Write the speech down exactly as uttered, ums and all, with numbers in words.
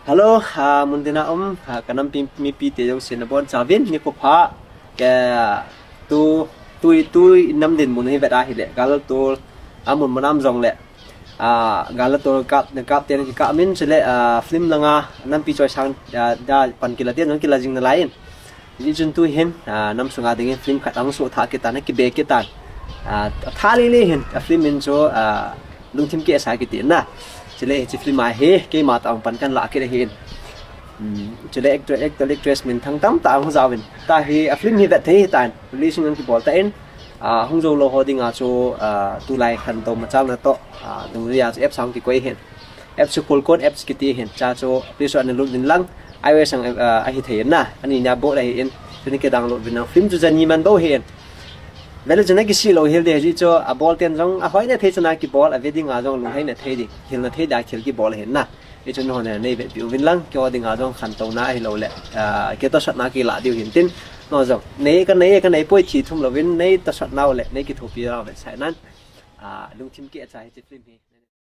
Hello, ah, mun tina um, ah, ka nampi mipi te jouse nabonchauvin nikho pha. Ka tu, tu, tu nam dinmun hi vet ahile, Gal Tol amun mun nam jongle, ah, Gal Tol kap, kap ten kikap min chule, ah, film langa nampi choisang, ah, da pan kila ten jong kila jing nalai in. Hijeh chun tu hin, ah, nam sunga dingin film khat ahung soh thah kit tan, akibe kit tan. Ah, atha lele hin, a film min chu, ah, Lungthim Keh Sa kiti na. Chule hiche film a hi, keima toh pan kahin lah kit ahin. Hmm, chule actor, actor, actress minthang tamtah ahung jaovin. Tua hi, a film hi vet thei hitan, release jong kibol tan. Ah, hung jou lou ho dinga chu, ah, tulai khantou machal na toh, ah, dungjui a chu apps ahung kikoi hin. Apps chu Qualcomm apps kiti hin, chua chu Play Store a nalut uvin lang, iOS a, ah, ahi thei in na, ani nia bol ahin, tuni kidownload uvin lang, film chu jani man bou hin. Vele chun akisih lou hel ding, hijeh chun abol ten jong ahoi na thei chana kibol, ave dinga jong lunghei na thei ding, hilna thei dia thil kibol ahin na. Hichun hon nei vetpi uvin lang, keiho dinga jong khantouna ahilouleh, ah, kei tosotna kilah diu hin tin, nangho jong, nei kanei, kanei poi ti thum louvin, nei tosotna u le, nei kithopi u vetsah nan, ah, Lungthim Keh Sa hiche film hi.